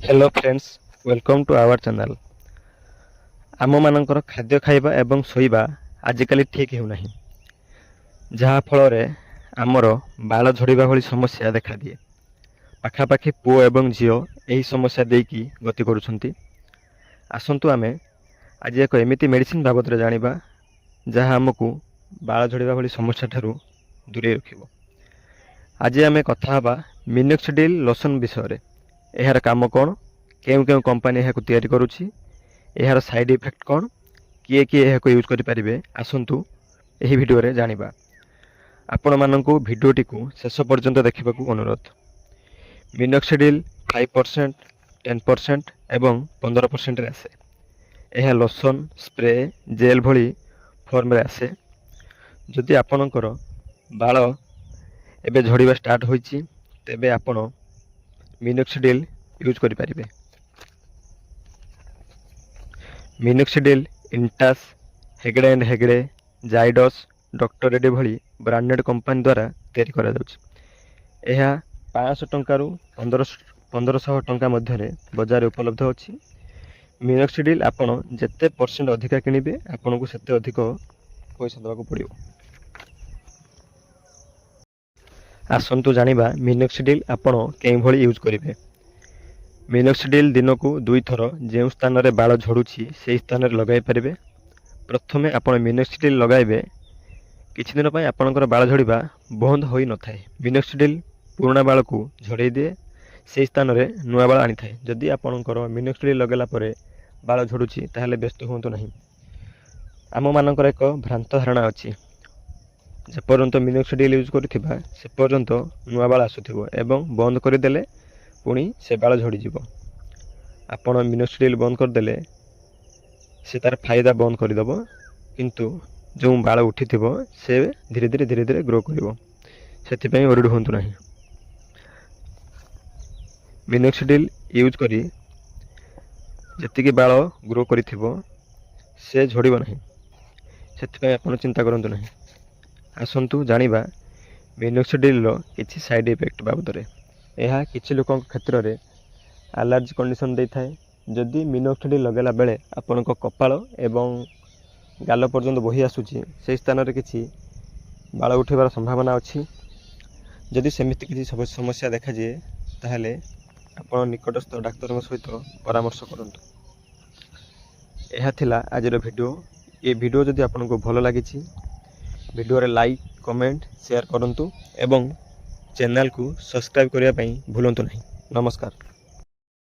Hello friends, welcome to our channel. ଆମମାନଙ୍କର ଖାଦ୍ୟ ଖାଇବା ଏବଂ ଶୋଇବା ଆଜିକାଲି ଠିକ୍ ହେଉନାହିଁ, ଯାହାଫଳରେ ଆମର ବାଳ ଝଡ଼ିବା ଭଳି ସମସ୍ୟା ଦେଖାଦିଏ। ପାଖାପାଖି ପୁଅ ଏବଂ ଝିଅ ଏହି ସମସ୍ୟା ଦେଇକି ଗତି କରୁଛନ୍ତି। ଆସନ୍ତୁ, ଆମେ ଆଜି ଏକ ଏମିତି ମେଡ଼ିସିନ ବାବଦରେ ଜାଣିବା, ଯାହା ଆମକୁ ବାଳ ଝଡ଼ିବା ଭଳି ସମସ୍ୟା ଠାରୁ ଦୂରେଇ ରଖିବ। ଆଜି ଆମେ କଥା ହେବା ମିନୋକ୍ସିଡ଼ିଲ୍ ଲୋସନ୍ ବିଷୟରେ। ଏହାର କାମ କ'ଣ, କେଉଁ କେଉଁ କମ୍ପାନୀ ଏହାକୁ ତିଆରି କରୁଛି, ଏହାର ସାଇଡ଼୍ ଇଫେକ୍ଟ କ'ଣ, କିଏ କିଏ ଏହାକୁ ୟୁଜ୍ କରିପାରିବେ, ଆସନ୍ତୁ ଏହି ଭିଡ଼ିଓରେ ଜାଣିବା। ଆପଣମାନଙ୍କୁ ଭିଡ଼ିଓଟିକୁ ଶେଷ ପର୍ଯ୍ୟନ୍ତ ଦେଖିବାକୁ ଅନୁରୋଧ। ମିନୋକ୍ସିଡ଼ିଲ୍ 5%, 10% ଏବଂ 15%ରେ ଆସେ। ଏହା ଲୋସନ୍, ସ୍ପ୍ରେ, ଜେଲ୍ ଭଳି ଫର୍ମରେ ଆସେ। ଯଦି ଆପଣଙ୍କର ବାଳ ଏବେ ଝଡ଼ିବା ଷ୍ଟାର୍ଟ ହୋଇଛି, ତେବେ ଆପଣ ମିନୋକ୍ସିଡ଼ିଲ୍ ୟୁଜ୍ କରିପାରିବେ। ମିନୋକ୍ସିଡ଼ିଲ୍ ଇଣ୍ଟାସ୍, ହେଗଡ଼େ ଆଣ୍ଡ ହେଗଡ଼େ, ଜାଇଡସ୍, ଡକ୍ଟର ରେଡ୍ଡି ଭଳି ବ୍ରାଣ୍ଡେଡ଼ କମ୍ପାନୀ ଦ୍ୱାରା ତିଆରି କରାଯାଉଛି। ଏହା 500 ଟଙ୍କାରୁ 1500 ଟଙ୍କା ମଧ୍ୟରେ ବଜାରରେ ଉପଲବ୍ଧ ଅଛି। ମିନୋକ୍ସିଡ଼ିଲ୍ ଆପଣ ଯେତେ ପରସେଣ୍ଟ ଅଧିକା କିଣିବେ, ଆପଣଙ୍କୁ ସେତେ ଅଧିକ ପଇସା ଦେବାକୁ ପଡ଼ିବ। ଆସନ୍ତୁ ଜାଣିବା, ମିନୋକ୍ସିଡ଼ିଲ୍ ଆପଣ କେଉଁଭଳି ୟୁଜ୍ କରିବେ। ମିନୋକ୍ସିଡ଼ିଲ୍ ଦିନକୁ ଦୁଇଥର ଯେଉଁ ସ୍ଥାନରେ ବାଳ ଝଡ଼ୁଛି, ସେହି ସ୍ଥାନରେ ଲଗାଇ ପାରିବେ। ପ୍ରଥମେ ଆପଣ ମିନୋକ୍ସିଡ଼ିଲ୍ ଲଗାଇବେ। କିଛି ଦିନ ପାଇଁ ଆପଣଙ୍କର ବାଳ ଝଡ଼ିବା ବନ୍ଦ ହୋଇନଥାଏ। ମିନୋକ୍ସିଡ଼ିଲ୍ ପୁରୁଣା ବାଳକୁ ଝଡ଼େଇ ଦିଏ, ସେହି ସ୍ଥାନରେ ନୂଆ ବାଳ ଆଣିଥାଏ। ଯଦି ଆପଣଙ୍କର ମିନୋକ୍ସିଡ଼ିଲ୍ ଲଗାଇଲା ପରେ ବାଳ ଝଡ଼ୁଛି, ତାହେଲେ ବ୍ୟସ୍ତ ହୁଅନ୍ତୁ ନାହିଁ। ଆମମାନଙ୍କର ଏକ ଭ୍ରାନ୍ତ ଧାରଣା ଅଛି, ଯେପର୍ଯ୍ୟନ୍ତ ମିନୋକ୍ସିଡ଼ିଲ୍ ୟୁଜ୍ କରୁଥିବା, ସେ ପର୍ଯ୍ୟନ୍ତ ନୂଆ ବାଳ ଆସୁଥିବ ଏବଂ ବନ୍ଦ କରିଦେଲେ ପୁଣି ସେ ବାଳ ଝଡ଼ିଯିବ। ଆପଣ ମିନୋକ୍ସିଡ଼ିଲ୍ ବନ୍ଦ କରିଦେଲେ ସେ ତା'ର ଫାଇଦା ବନ୍ଦ କରିଦେବ, କିନ୍ତୁ ଯେଉଁ ବାଳ ଉଠିଥିବ, ସେ ଧୀରେ ଧୀରେ ଧୀରେ ଧୀରେ ଗ୍ରୋ କରିବ। ସେଥିପାଇଁ ୱରିଡ଼ ହୁଅନ୍ତୁ ନାହିଁ। ମିନୋକ୍ସିଡ଼ିଲ୍ ୟୁଜ୍ କରି ଯେତିକି ବାଳ ଗ୍ରୋ କରିଥିବ, ସେ ଝଡ଼ିବ ନାହିଁ। ସେଥିପାଇଁ ଆପଣ ଚିନ୍ତା କରନ୍ତୁ ନାହିଁ। ଆସନ୍ତୁ ଜାଣିବା ମିନୋକ୍ସିଡ଼ିଲ୍ର କିଛି ସାଇଡ଼୍ ଇଫେକ୍ଟ ବାବଦରେ। ଏହା କିଛି ଲୋକଙ୍କ କ୍ଷେତ୍ରରେ ଆଲର୍ଜି କଣ୍ଡିସନ୍ ଦେଇଥାଏ। ଯଦି ମିନୋକ୍ସିଡ଼ିଲ୍ ଲଗାଇଲା ବେଳେ ଆପଣଙ୍କ କପାଳ ଏବଂ ଗାଲ ପର୍ଯ୍ୟନ୍ତ ବୋହି ଆସୁଛି, ସେହି ସ୍ଥାନରେ କିଛି ବାଳ ଉଠିବାର ସମ୍ଭାବନା ଅଛି। ଯଦି ସେମିତି କିଛି ସମସ୍ୟା ଦେଖାଦିଏ, ତାହେଲେ ଆପଣ ନିକଟସ୍ଥ ଡାକ୍ତରଙ୍କ ସହିତ ପରାମର୍ଶ କରନ୍ତୁ। ଏହା ଥିଲା ଆଜିର ଭିଡ଼ିଓ। ଏ ଭିଡ଼ିଓ ଯଦି ଆପଣଙ୍କୁ ଭଲ ଲାଗିଛି, ଭିଡ଼ିଓରେ ଲାଇକ୍, କମେଣ୍ଟ, ସେୟାର କରନ୍ତୁ ଏବଂ ଚ୍ୟାନେଲକୁ ସବସ୍କ୍ରାଇବ୍ କରିବା ପାଇଁ ଭୁଲନ୍ତୁ ନାହିଁ। ନମସ୍କାର।